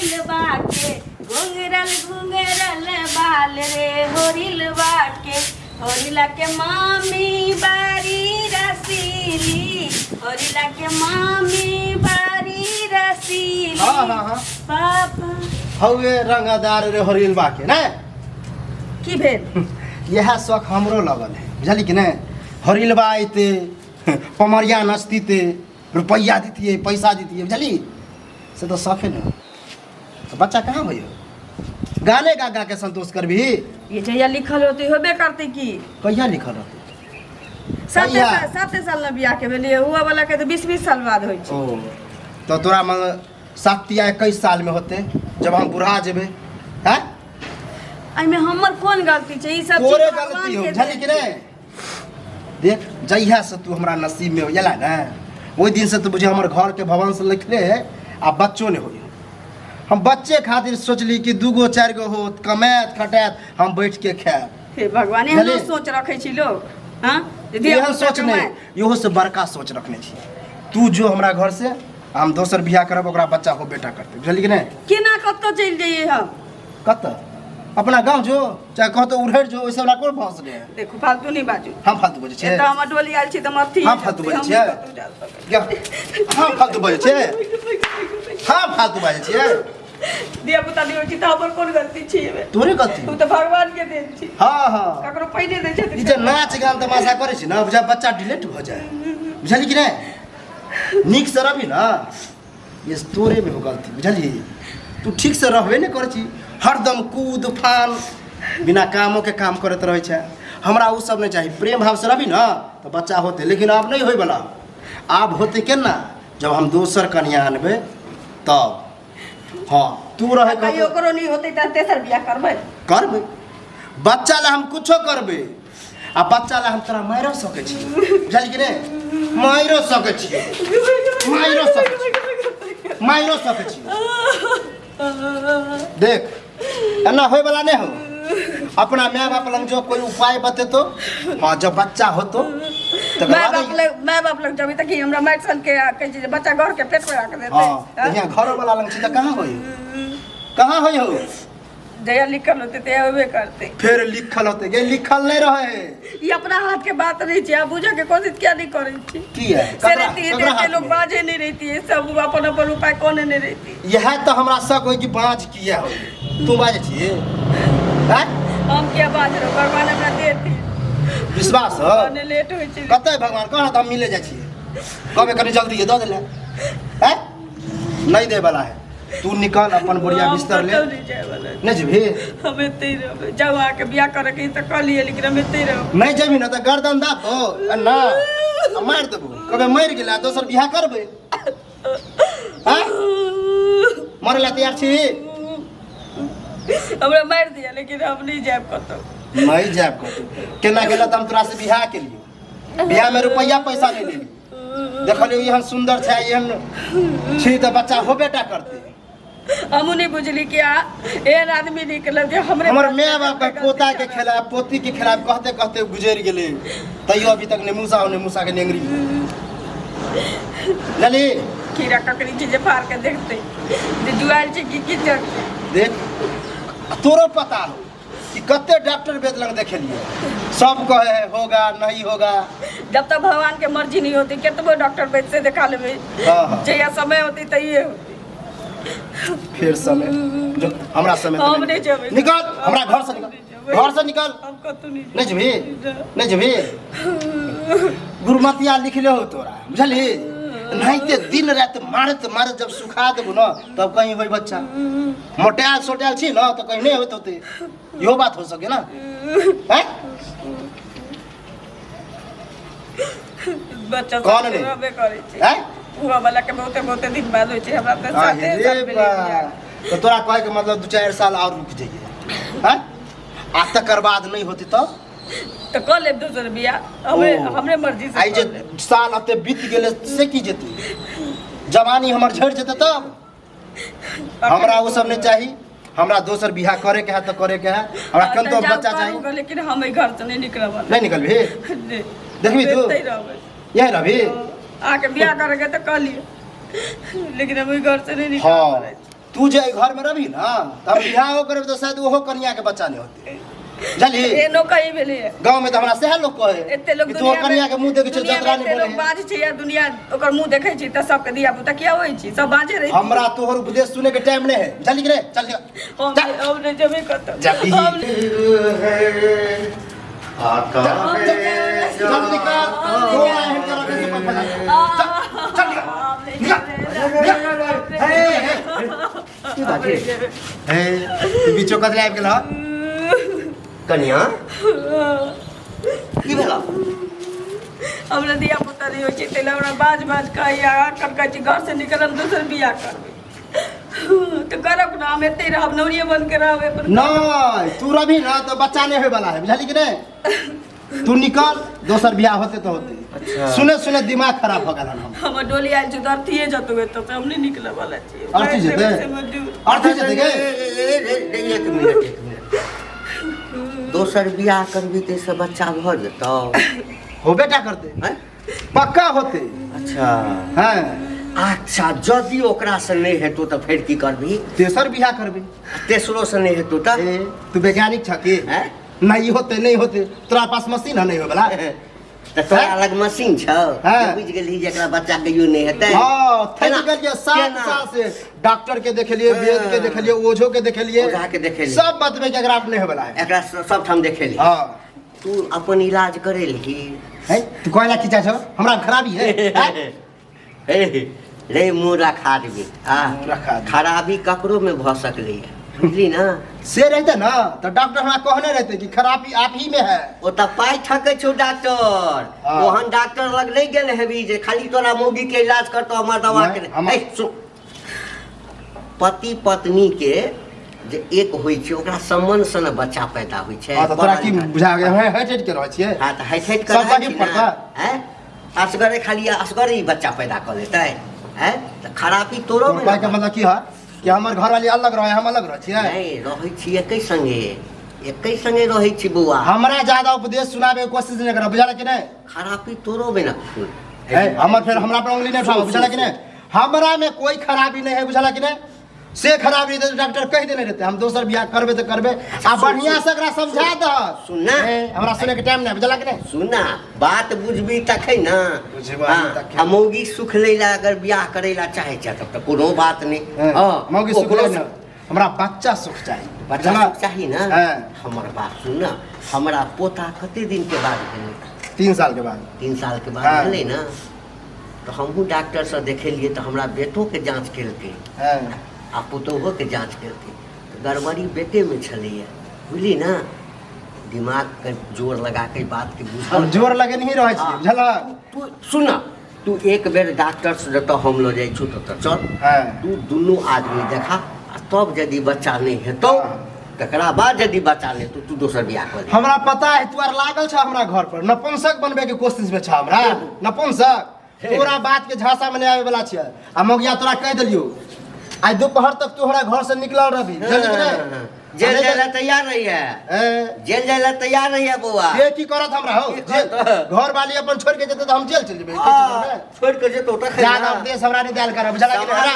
होरिलबा के घुंघरल घुंघरल बाल रे होरिलबा के होरिला के मामी बारी रसीली होरिला के मामी बारी रसीली हाँ, हाँ, हाँ। पापा हौवे रंगदार रे हरिल बाके ने की भेल इएह शौक हमरो लगल है बुझली कि नहि हरिलबा अयतै पमरिया नचतीते रुपैआ दितियै पैसा दितियै बुझली से तऽ शौखे ने तऽ बच्चा कहाँ होइए गाने गा गा के संतोष करबही ये जहिया लिखल होतै होबे करतै की कहिया लिखल रहतै साते कहिया? साल 7 साल ने बियाह के भेलियै हुआ वाला के तऽ 20 20 साल बाद होइ छै ओ तऽ तोरा मन 7 या 21 सालमे होतै जब हम बुढ़ा जेबै हैं एहिमे हमर कोन गलती छै ई सब चीज तोरे भगवान गलती हो के बुझली कि देन नहि देख जहिया से तू हमरा नसीब में एला ने ओहि दिन से तू बुझे हमर घर के भवन से लिखले आ बच्चो नहि होई हम बच्चे खातिर सोचली कि दूगो चारि गो होत कमायत खटायत हम बैठ के खायब हे भगवान एहनो बुझलियै? सोच रखै छी लोग हाँ जे धिया एहन पुता सोच नहि कमाय। इहो से बड़का सोच रखने छी तू जो हमरा घर से हम दोसर बियाह करब ओकरा बच्चा हो बेटा करतै बुझली कि नहि केना कतऽ चलि जइयै हम कतऽ अपना गाँव जो चाहे कहतो उड़हरि जो ओहिसँ हमरा कोन भौंस नहि है देखू फालतू नहि बाजू हम फालतू बजै छियै एतऽ हमर डोली आयल छी तऽ हम अथी हम फालतू बजै छियै? कतौ जा सकै क्या? हम फालतू बजै छियै हम फालतू बाजै छियै धिया पुता नहि होइ छी तऽ हमर कोन गलती छी एहिमे तोरे गलती ओ तऽ भगवान के देन छी हाँ हाँ ककरो पहिने दै छथिन ई जे नाच गान तमाशा करै छी ने बुझा बच्चा डिलेट भऽ जाए बुझली कि नहि नीक से रहबी ने ये तोरे में हो गलती बुझली तू ठीक से रहबे नहि करै छी हरदम कूद फान बिना कामो के काम करैत रहै छै हमरा ओ सब नहि चाही प्रेम भाव से रहबी ने तऽ बच्चा होतै लेकिन आब नहि होइवला आब होतै केना जब हम दोसर कनिया आनबै तब हाँ तू रहे कहियो ओकरो नहि होतै तऽ तेसर बियाह करबै करबै बच्चा ला हम कुछो करबै आ बच्चा ला हम तोरा मारियो सकै छी बुझल कि नहि मारियो सकै छी मारियो सकै छी मारियो सकै छी देख एना होय वाला नहीं हो अपना माय बाप लग जो कोई उपाय बतेतो हाँ जब बच्चा होतो तकर माय बाद बाप लग माय बाप लग जबी तक हमरा मारि सन के कहै छै जे बच्चा घर के पेट में राख देतै हाँ तऽ यहाँ घरो वाला लग छी तऽ कहाँ होई कहाँ होई हो जहिया लिखल होतै तहिया होबे करतै फेर लिखल होते गे लिखल नहीं रहे है ई अपना हाथ के बात नहीं छै आ बुझऽ के कोशिश किया नहीं करै छी की है से ककरा- रहती ककरा है हाथ लोग में? बाजे नहीं रहती है सब अपन अपन उपाय कोने नहीं रहती इएह तऽ हमरा शक होइ कि बाँझ किया होइ तू बाजै छी आँय? हम किया बाज रहो भगवान हमरा देती विश्वास हो ने लेट होइ छै कतऽ भगवान कह तऽ हम मिले जाइ छियै कहबै कनि जल्दी दऽ देले आँय नहीं दे वाला है तू निकल अपन बोरिया हम बिस्तर ले कतौ नहीं जाए वाला छी। नहीं जेबही हम एते ही रहबै जाउ अहाँके बियाह करऽ के तऽ कऽ लिअ लेकिन हम एते ही रहबै नहीं जेबही ना तऽ गर्दन दाब दो आ ना आ मारि देबो कहबै मरि गेला दोसर बियाह करबै आँय मरै ला तैयार छी हमरा मारि दिअ लेकिन हम नहीं जायब कतौ नहीं जायब कतौ केना गेला तऽ हम तोरा से बियाह केलियो बियाह में रुपैआ पैसा नहीं लेली देखलियो एहन सुन्दर छै एहन छी तऽ बच्चा होबे टा करतै हमहूँ नहीं बुझली कि आ एहन आदमी निकलल जे हमरे हमर माय बाप के पोता के खिलाफ पोती के खिलाफ कहते कहते गुजरि गेलै तैयो अभी तक ने मूसा ने मूसा के नेंगरी लली खीरा ककड़ी छै जे फाड़ के देखते जे जुआयल छै कि की छै देख तोरो पता हो कि कते डॉक्टर वैद्य लग देखेलिए सब कहे है होगा नहीं होगा जब तक भगवान के मर्जी नहीं होती केतबो डॉक्टर वैद्य से देखा लेबै हाँ, हाँ। जहिया समय होती तहिए होती फिर समय जो हमरा समय तऽ हम नहि जेबै। निकल हमरा घर से निकल घर से निकल हम कतौ नहीं नहीं जेबही नहीं जेबही गुरुमतिया लिखले हो तोरा बुझलही नहीं ते दिन रात मारत मारत जब सुखा देबू न तब कहीं होई बच्चा मोटायल सोटायल छी न तो कहीं नहीं होइत होते इहो बात हो सके ना हैं बच्चा कौन सब नहि? रहबे करै छै हैं हुआ वाला के बहुते बहुते दिन बाद होइ छै हमरा तऽ साते आहे साल रे भेलै बा। बियाह। तो तोरा कहे के मतलब 2-4 साल और रुक जाइए हैं आ तकर बाद नहीं होती तब तऽ कऽ लेब दोसर बियाह हमरे ओ। हमरे मर्जी से आई जे कऽ लेब। साल एते बीत गेलै से की जेतै जवानी हमर झड़ि जेतै तब हमरा ओ सब नहि चाही हमरा दोसर बियाह करे के है तऽ करे के है हमरा हँ, कन तऽ तो जाउ बच्चा करू चाही गऽ, लेकिन हम एहि घर से नहि निकलब नहि निकलबही नहि। देखबही तू? एतहि रहबै यही रहबही अहाँके बियाह करैके तऽ कऽ लिअ लेकिन हम ओहि घर से नहि हाँ निकलब तू जे एहि घर में रहबी ना त हम बियाहो करब तो शायद ओहो कनिया के बच्चा नहीं होते बुझलही। एनो कहीं भेलै। गांव में तो हमरा सएह लोग कहे एते लोग कि तू कनिया के मुंह देखे छै दुनिया में जतरा नहीं एते बोले। लोग बाज छै या दुनिया ओकर मुंह देखै छै तऽ सबके धिया पुता किया होइ छै, सब बाजे रहै छै। हमरा तोहर उपदेश सुने के टाइम नहीं है, बुझलही कि रे? चल जा। हम जा। हम नहि जेबै कतौ। जा। हम चल निकाल। तोरा एहन तरह के सब फैला। चल चल निकाल। निकाल। हे हे की बात है? हे, तू बीचो कतले आबि गेल हँ? कनिया की भेल? हमरा धिया पुता नहि होइ छै ताहि लए हमरा बाज बाज कहैया, एखन कहै छै घर से निकल, हम दोसर बियाह करबै तऽ करब ना, हम एतै रहब, नौरिये बन के रहब अपन। नहीं तू रभी ना तो बच्चा नहीं होए वाला है, बुझली कि नहीं? तू निकल, दोसर बियाह होते तो होते। अच्छा। सुने सुने दिमाग खराब हो गेल हन। हमर डोली आयल छै तऽ अर्थिये जतौ एतऽ से, हम नहि निकलै वाला छियै। अर्थी जेतै? से मजदूर। अर्थी जेतै गे? एक मिनट एक मिनट, दोसर बियाह करबी तऽ से बच्चा भऽ जेतौ? हो बेटा करते। हैं? पक्का होते। अच्छा। हाँ। अच्छा, यदि ओकरा से नहीं हेतौ तऽ फेर की करबी? तेसर बियाह करबी। तेसरो से नहीं हेतौ तऽ? ए, तू वैज्ञानिक छ की? हैं? नहीं होते नहीं होते, तोरा पास मशीन है नहीं होए वाला? तऽ तोरा लग मशीन छौ? हाँ। जे बुझि गेलही जे एकरा बच्चा कहियो नहीं हेतै? हाँ, थकि केना? गेलियै 7 केना? साल से डॉक्टर के देखेलियै, हाँ। वैद्य के देखेलियै, ओझो के देखेलियै, ओझा के देखेलियै। सब बतबै के एकरा नहीं होए वाला है। एकरा सब ठाम देखेली। हाँ। तू अपन इलाज करेलही? है तू कहला की चाहे छौ? हमरा खराबी है, हैं? हे रे मुँह रखा देबी। आ मुँह रखा देबी। खराबी ककरो में भऽ सकलै है, बुझली ना? से रहते ना तो डॉक्टर हमरा कहने रहते कि खराबी आप ही में है। ओ तऽ पाइ ठकै छौ डॉक्टर। हाँ। ओहन डॉक्टर लग नहि गेल हेबी जे खाली तोरा मौगी के इलाज करतौ हमर दवा के। नहि, हमर- ए, सुन, पति पत्नी के जे एक होइ छै ओकरा संबंध से ने बच्चा पैदा होइ छै। हाँ, तऽ तोरा की बुझा गेल? हँ, हटि हटि के रहै छियै। हाँ, तऽ हटि हटि के सब रहै तकलीफ छी ने। पड़तै। हैं? असगरे खाली असगरे ही बच्चा पैदा कऽ लेतै, हैं? तऽ खराबी तोरो तोर मे कहै के मतलब की है कि हमर घर वाली अलग रहे, हम अलग रहै छियै? नहि रहै छी, एकै संगे, एकै संगे रहै छी बौआ। हमरा ज्यादा उपदेश सुनाबे के कोशिश नहि करब, बुझल कि नहि? खराबी तोरो मे ने। सुन। है, हमर फेर हमरा पर उंगली नहीं उठाबो, बुझल कि नहीं? हमरा में कोई खराबी नहीं है, बुझल कि नहीं? से खराबी रहते तो डॉक्टर कह देने रहते हम दोसर बियाह करबे तो करबे। आ बढ़िया से एकरा समझा दह। सुन ना। ए, हमरा सुने के टाइम नहीं, बुझल कि नहीं? सुन ना, बात बुझबी तखन ना। बुझबही हाँ, तखन। आ मौगी सुख लै ला अगर बियाह करै ला चाहै छै तब तऽ कोनो बात नहि। हाँ, हाँ, मौगी सुख ओकरो लै ना, हमरा बच्चा सुख चाही। बच्चा बुझला? सुख चाही ना? हाँ। हमर बात सुन ना, हमरा पोता कते दिन के बाद भेलै? 3 साल के बाद। 3 साल के बाद हाँ। भेलै ना, तऽ हमहूँ डॉक्टरसँ देखेलियै तऽ हमरा बेटोके जाँच केलकै हाँ। आ पुतोहुके जाँच केलकै, तऽ गड़बड़ी बेटेमे छलैए, बुझली ना? दिमागके जोर लगाके ई बातके बुझल। हम जोर लगे नहीं रहै छी, हाँ। बुझल? तू सुन ना, तू एक बेर डॉक्टर से जतऽ हम लऽ जाइ छौ ततऽ चल। हाँ। तू दुनू आदमी देखा आ तब यदि बच्चा नहि हेतौ हाँ। तकरा बाद यदि बच्चा नहि हेतौ तू दोसर बियाह कऽ ले। हमरा पता है तू आर लागल छ हमरा घर पर नपुंसक बनबे के कोशिश में छ, हमरा नपुंसक। तोरा बात के झांसा में नहीं आवे वाला छियै। आ मौगिया तोरा कह देलियो आज दोपहर तक तू हमरा घर से निकलल रहबी, बुझलही कि नहि? जेल जाय ला तैयार रहिए। ए, जेल जाय ला तैयार रहिए बौआ। के की करत हमरा हो? की जेल करत? घर वाली अपन छोड़ के जेतै तऽ हम जेल चलि जेबै। हाँ, छोड़ के जेतौ तखन ज्यादा ना। उपदेश हमरा नहि देल कर, बुझलही कि नहि? हमरा